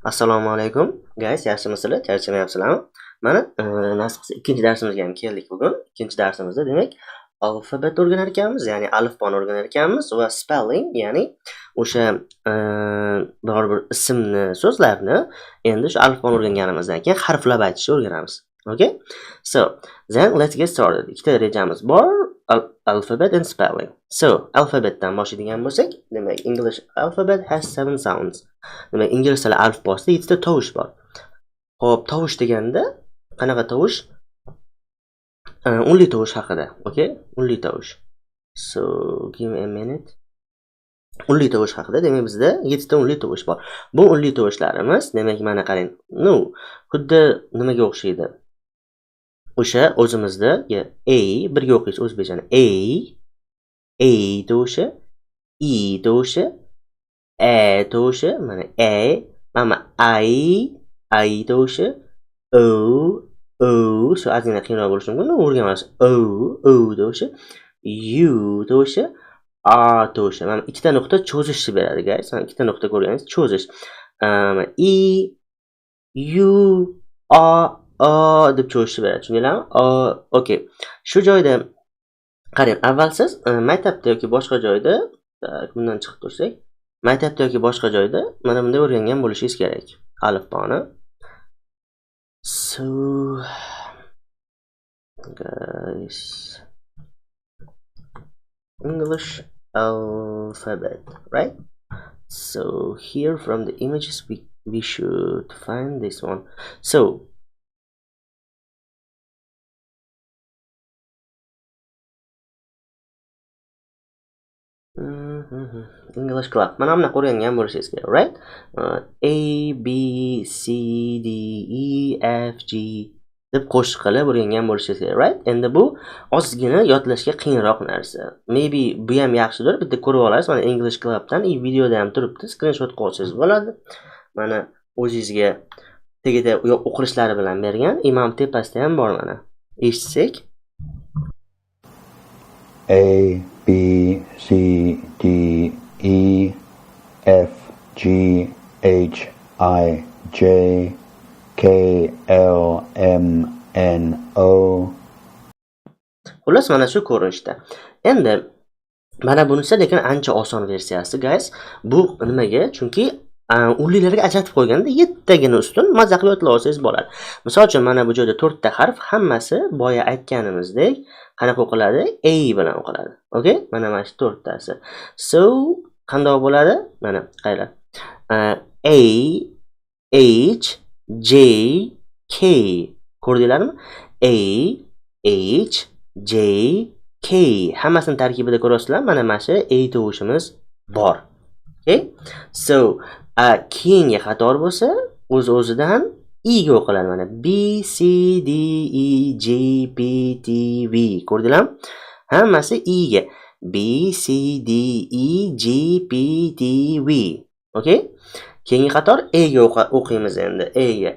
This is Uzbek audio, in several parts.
Assalomu alaykum guys, yaxshimisizlar? Charchamayapsizlarmi? Mana nasib qilsa ikkinchi darsimizga ham keldik bugun. Ikkinchi darsimizda demak alfabet o'rganar ekanmiz, ya'ni alifboni o'rganar ekanmiz va spelling, ya'ni o'sha biror bir ismni, so'zlarni endi shu alifboni o'rganganimizdan keyin harflab aytishni o'rganamiz. Okay? So, then let's get started. Ikkita rejamiz bor. Alphabet and spelling. So, alfabetdan boshlaydigan bo'lsak, demak English alphabet has 7 sounds. Demak, ingliz tili alifbosida 7 ta tovush bor. Xo'p, tovush deganda qanaqa tovush? Unli tovush haqida, okay? Unli tovush. So, give me a minute. Unli tovush haqida, demak bizda 7 ta unli tovush bor. Bu unli tovushlarimiz, demak mana qarang. No, xuddi nimaga o'xshaydi? O'sha o'zimizda A birga o'qiysiz o'zbekchani. A, A tovushi, E tovushi, E tovushi, mana E, mana I, I tovushi, O, O, shu ozgina qiyinroq bo'lishi mumkin, o'rganamiz. O, O tovushi, U tovushi, A tovushi. Mana ikkita nuqta cho'zishni beradi, guys. Mana ikkita nuqta ko'rganingiz cho'zish. E, U, A, O deb cho'zishni beradi. Tushundinglarmi? O, okey. Shu joyda qarang, avval siz maktabda yoki boshqa joyda, bundan chiqib tursak, maktabda yoki boshqa joyda mana bunday o'rgangan bo'lishingiz kerak alifboni. So guys, English alphabet, right? So here from the images we should find this one. So English Club. Mana bunaqa o'rgangan bo'lishingiz kerak, right? A, B, C, D, E, F, G deb qo'shiq qilib o'rgangan bo'lishingiz kerak, right? Endi bu ozgina yodlashga qiyinroq narsa. Maybe bu ham yaxshidir, bitta ko'rib olasiz. Mana English Clubdan i videoda ham turibdi, screenshot qilib olsangiz bo'ladi. Mana o'zingizga tagida o'qilishlari bilan bergan. Imam tepasida ham bor mana. Eshitsak. A, B, C, D, E, F, G, H, I, J, K, L, M, N, O. Xullas, mana shu ko'rinishda. Endi mana bunisi lekin ancha oson versiyasi, guys. Bu nimaga? Chunki unlilarga ajratib qo'yganda 7 tagina ustun maza qilib yodlab olsangiz bo'ladi. Misol uchun mana bu joyda 4 ta harf hammasi boya aytganimizdek qanaqa o'qiladi? A bilan o'qiladi. Okay? Mana mana shu 4 tasi. So, qanday bo'ladi? Mana qaranglar. A, H, J, K. Ko'rdinglarmi? A, H, J, K. Hammasini tarkibida ko'rasizlar, mana mana shu A tovushimiz bor. Okay? So, keyingi qator bo'lsa, o'z-o'zidan E ga o'qiladi mana B, C, D, E, G, P, T, V. Ko'rdinglarmi? Hammasi E ga. B, C, D, E, G, P, T, V. Okay? Keyingi qator E ga o'qiymiz endi. E ga.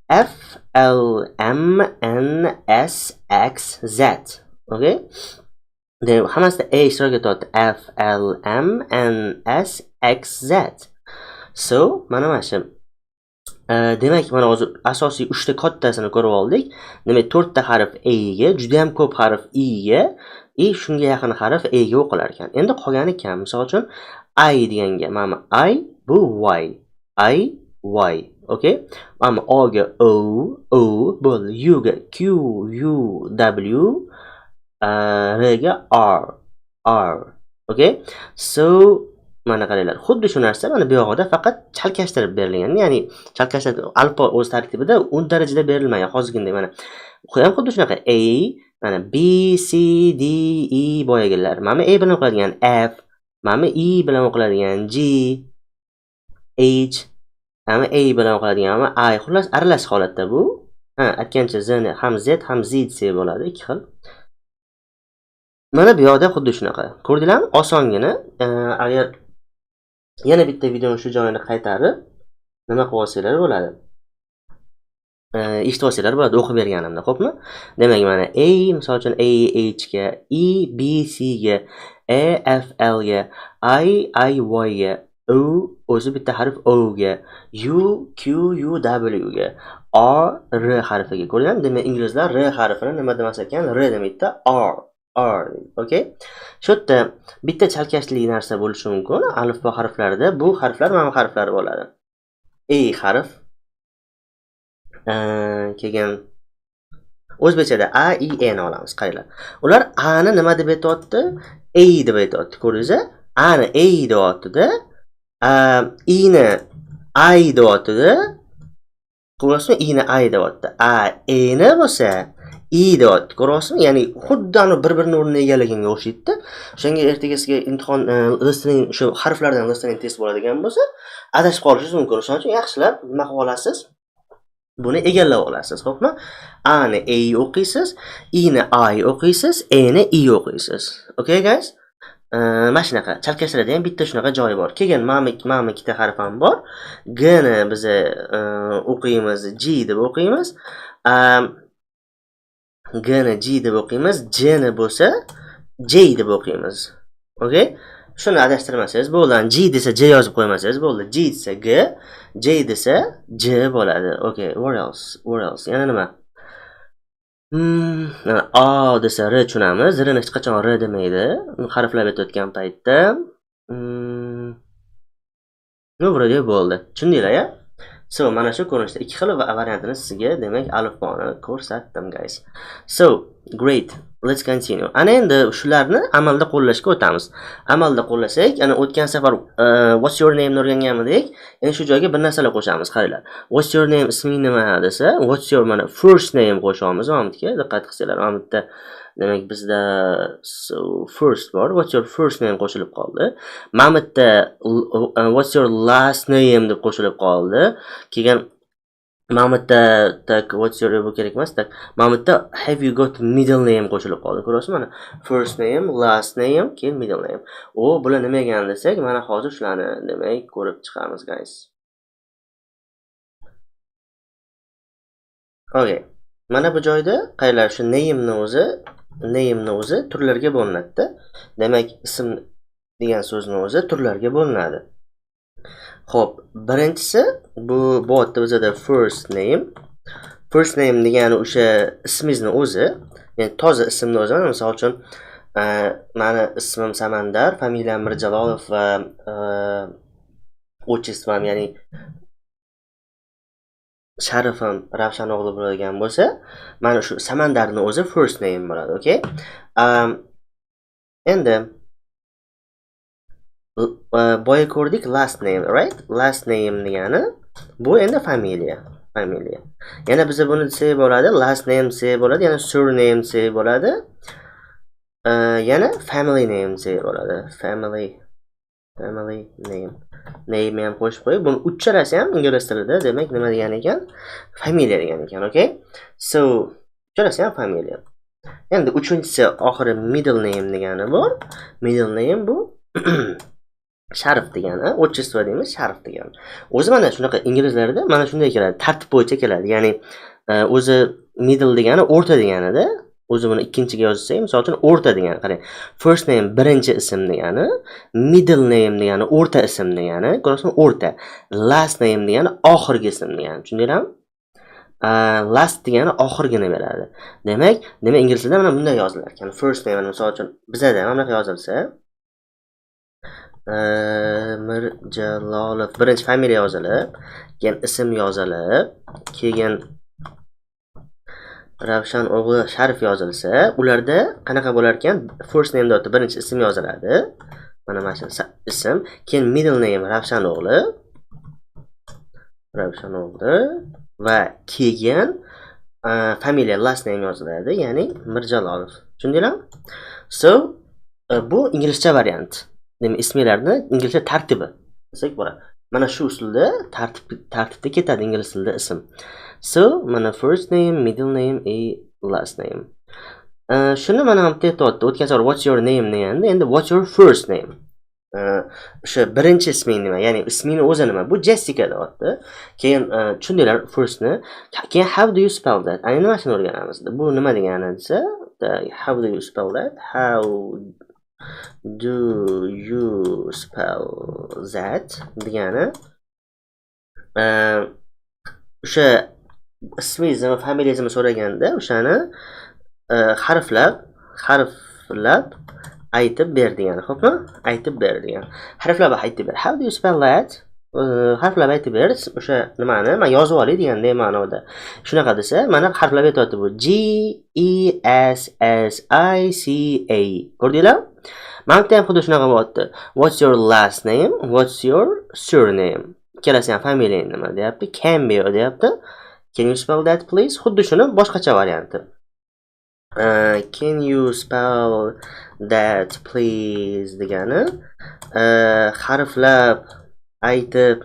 F, L, M, N, S, X, Z. Okay? Demak, hammasida E ishtirok etyapti. F, L, M, N, S, X, Z. So, mana shu. Demak, mana hozir asosiy 3 ta kattasini ko'rib oldik. Demak, 4 ta harf A ga, juda ham ko'p harf E ga, i shunga yaqin harf E ga o'qilar ekan. Endi qolgani kam. Misol uchun I deganga mana I bu Y. I, Y. Okay? Mana O ga O, O bo'ldi. U ga Q, U, W, R ga R, R. Okay? So, mana qaranglar, xuddi shu narsa mana bu yog'ida faqat chalkashtirib berilgan, ya'ni chalkashtirib alfa o'z tarkibida un darajada berilmagan hozirgidek mana. Bu ham xuddi shunaqa A, mana B, C, D, E boyagilar. Mana A bilan o'qiladigan F, mana E bilan o'qiladigan G, H, mana A bilan o'qiladigan mana I. Xullas aralash holatda bu. Ha, aytgancha Z ni ham Z ham Z desak bo'ladi, ikki xil. Mana bu yoqda xuddi shunaqa. Ko'rdinglarmi? Osongina, agar yana bitta videoni shu joyini qaytarib nima qilib olsanglar bo'ladi. Eshitib olsanglar bo'ladi o'qib berganimda, xo'pmi? Demak, mana A, misol uchun A, H ga, E, B, C ga, A, F, L ga, I, I, Y ga, U o'zi bitta harf O ga, U, Q, U, W ga, R, R harfiga. Ko'rdinglarmi? Demak, inglizlar R harfini nima demas ekan? R demaydi-da, R, R deydi. Okay? Shu yerda bitta chalkashlik narsa bo'lishi mumkin. Alifbo harflarida bu harflar mana bu harflar bo'ladi. E harf, keyin o'zbekchada A, I, E ni olamiz. Qaranglar. Ular A ni nima deb aytyapti? E deb aytyapti. Ko'rdingizmi? A ni E deyapti-da, I ni I deyapti-da. Ko'ryapsizmi? I ni I deyapti. A, E ni bo'lsa I deyapti. Ko'ryapsizmi? Ya'ni xuddi anu bir-birini o'rnini egallaganga o'xshaydi. O'shanga ertaga sizga imtihon, listening, o'sha harflardan listening test bo'ladigan bo'lsa, adashib qolishingiz mumkin. O'shaning uchun yaxshilab nima qilib olasiz? Buni egallab olasiz, xo'pmi? A ni E o'qiysiz, I ni I o'qiysiz, E ni I o'qiysiz. Okay, guys? Mana shunaqa chalkashlarda ham bitta shunaqa joyi bor. Keyin mana ikkita harf ham bor. G ni biz o'qiymiz, G deb o'qiymiz. G ni G deb o'qiymiz, J ni bo'lsa J deb o'qiymiz. Okay? Shuni adashtirmasangiz bo'ldi. G desa J yozib qo'ymasangiz bo'ldi. G desa G, J desa J bo'ladi. Okay, what else? What else? Yana nima? A desa R tushunamiz. R ni hech qachon R demaydi. Harflar aytayotgan paytda. Ну, вроде bo'ldi. Tushundinglar, ya? So, mana shu ko'rinishda ikki xil variantini sizga, demak, alifboni ko'rsatdim, guys. So, great. Let's continue. Ana endi shularni amalda qo'llashga o'tamiz. Amalda qo'llasak, ana o'tgan safar what's your name ni o'rganganmidik? Endi shu joyga bir narsalar qo'shamiz, qaranglar. What's your name, isming nima desa, what's your mana first name qo'shamiz mana bu yerga. Diqqat qilsanglar, mana bu yerda demak bizda so first bor. What's your first name qo'shilib qoldi. Mana bu yerda what's your last name deb qo'shilib qoldi. Keyin mana bu yerda tak what's your bu kerak emas, tak mana bu yerda have you got middle name qo'shilib qoldi. Ko'ryapsizmi mana first name, last name, keyin middle name. O bular nima ekan desak, mana hozir shularni demak ko'rib chiqamiz, guys. Okay. Mana bu joyda qaranglar, shu name ni o'zi turlarga bo'linadi-da. Demak, ism degan so'zni o'zi turlarga bo'linadi. Xo'p, birinchisi bu bo'lyapti bizada first name. First name degani o'sha ismingizni o'zi, ya'ni toza ismni o'zi. Mana misol uchun, mani ismim Samandar, familiyam Mirjalolov va отчеством, ya'ni sharifim Ravshan o'g'li bo'ladigan bo'lsa, mana shu Samandarni o'zi first name bo'ladi, okay? Endi boya ko'rdik last name, right? Last name degani bu endi familiya, familiya. Yana biz buni desak bo'ladi, last name desak bo'ladi, yana surname desak bo'ladi. Yana family name desak bo'ladi. Family, family name. Name ham qo'shib qo'yib, buni uchalasi ham ingliz tilida demak nima degani ekan? Familiya degani ekan, okay? So, uchalasi ham familiya. Endi uchinchisi oxiri middle name degani bor. Middle name bu sharif degani, отчество deymiz, sharif degani. O'zi mana shunaqa inglizlarda mana shunday keladi, tartib bo'yicha keladi. Ya'ni, o'zi middle degani o'rta deganida. O'zi buni ikkinchiga yozsak, misol uchun o'rta degani, qarang. First name birinchi ism degani, middle name degani o'rta ism degani, ko'rasizmi? O'rta. Last name degani oxirgi ism degani. Tushundinglarmi? Last degani oxirgini beradi. Demak ingliz tilida mana bunday yozilar ekan. First name misol uchun bizada mana bunaqa yozilsa, Mirjalolov birinchi familiya yozilib, keyin ism yozilib, keyin Ravshan o'g'li Sharif yozilsa, ularda qanaqa bo'lar ekan? First name deb birinchi ism yoziladi. Mana shu ism, keyin middle name Ravshan o'g'li. Ravshan o'g'li va keyin familiya last name yoziladi, ya'ni Mirjalolov. Tushundinglarmi? So, bu inglizcha variant. Demak, ismlarni inglizcha tartibi desak bo'ladi. Mana shu usulda tartibda ketadi ingliz tilida ism. So, mana first name, middle name и last name. Shuni mana ham aytyapti. O'tgan safar what's your name deganda, endi what's your first name? O'sha birinchi isming nima? Ya'ni ismingni o'zi nima? Bu Jessica deyapti. Keyin tushundinglar firstni. Keyin how do you spell that? Ayni nima shuni o'rganamiz. Bu nima degani desa, how do you spell that? How do you spell that?" degani o'sha ismingizni va familiyangizni so'raganda o'shani harflab aytib ber degani, xo'pmi? Aytib ber degani, harflab aytib ber. "How do you spell that?" Harflab aytib ber o'sha nimani, man yozib olay deganday ma'noda. Shunaqa desa, mana harflab aytyapti bu: G E S S I C A. Ko'rdinglar? Mana bu yerda ham xuddi shunaqa bo'lyapti. "What's your last name? What's your surname?" Ikkalasi ham familiyang nima deyapti. Cambio deyapti. "Can you spell that, please?" Xuddi shuni boshqacha varianti. "Can you spell that, please?" degani harflab aytib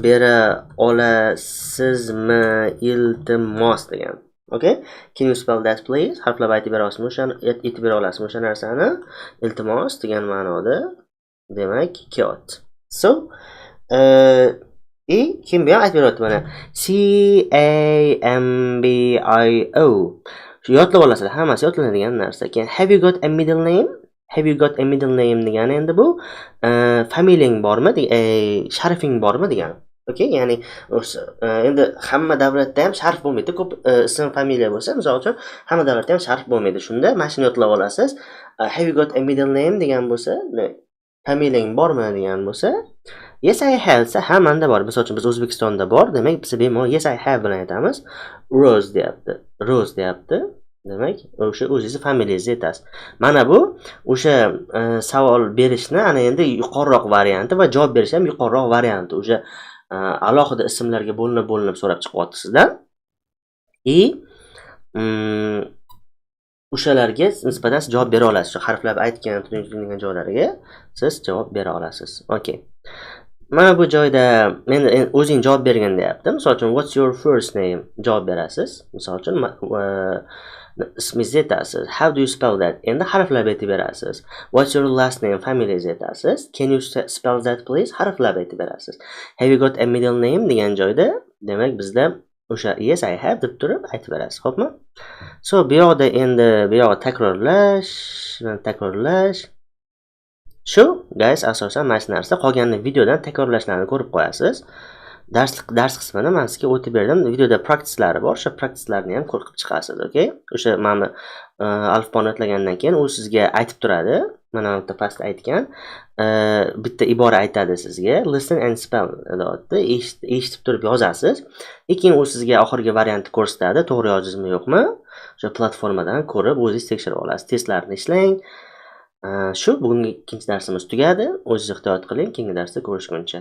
bera olasizmi, iltimos, degan. Okay? "Can you spell that, please?" Harflab aytib bera olasizmi o'shani, aytib bera olasizmi o'sha narsani, iltimos, degan ma'noda demak kelyapti. So, и kim bu ham aytib beryapti mana: C A M B I O. Shu yodlab olasizlar, hammasi yodlanadigan narsa. Keyin "Have you got a middle name?" "Have you got a middle name?" degani endi bu familiyang bormi, sharfing bormi degani. Okay, ya'ni endi hamma davlatda ham sharf bo'lmaydi. Ko'p ism, familiya bo'lsa, misol uchun, hamma davlatda ham sharf bo'lmaydi. Shunda mana shuni yodlab olasiz. "Have you got a middle name?" degan bo'lsa, familiyang bormi degan bo'lsa, "Yes, I have" desa, ha, manda bor. Misol uchun, biz O'zbekistonda bor, demak, biz bemalol "Yes, I have" bilan aytamiz. Rose deyapti. Rose deyapti. Demak, o'sha o'zingizni familiyangizni aytasiz. Mana bu o'sha savol berishni ana endi yuqoriroq varianti va javob berish ham yuqoriroq varianti. O'sha alohida ismlarga bo'linib-bo'linib so'rab chiqyapti sizdan. И o'shalarga nisbatan siz javob bera olasiz. Shu harflab aytgan, degan joylariga siz javob bera olasiz. Okay. Mana bu joyda men o'zing javob bergin deyapti. Misol uchun, "What's your first name?" Javob berasiz. Misol uchun, ismingizni aytasiz. "How do you spell that?" Endi harflab aytib berasiz. "What's your last name?" Familiyangizni aytasiz. "Can you spell that, please?" Harflab aytib berasiz. "Have you got a middle name?" degan joyda, demak, bizda o'sha "Yes, I have" deb turib aytib berasiz, xo'pmi? So, bu yoqda endi bu yog'i takrorlash, takrorlash. Shu, guys, asosan mana shu narsa. Qolganini videodan takrorlashlarni ko'rib qo'yasiz. Dars qismini man sizga o'tib berdim. Videoda practicelari bor, o'sha practicelarni ham ko'rib chiqasiz, okay? O'sha mana alifboni yodlagandan keyin u sizga aytib turadi. Mana bu yerda pastda aytgan. Bitta ibora aytadi sizga. "Listen and spell" deyapti. Eshitib turib yozasiz. Keyin u sizga oxirgi variantni ko'rsatadi. To'g'ri yozdingizmi, yo'qmi? O'sha platformadan ko'rib o'zingiz tekshirib olasiz. Testlarni ishlang. Shu bugungi ikkinchi darsimiz tugadi. O'zingiz ehtiyot qiling. Keyingi darsda ko'rishguncha.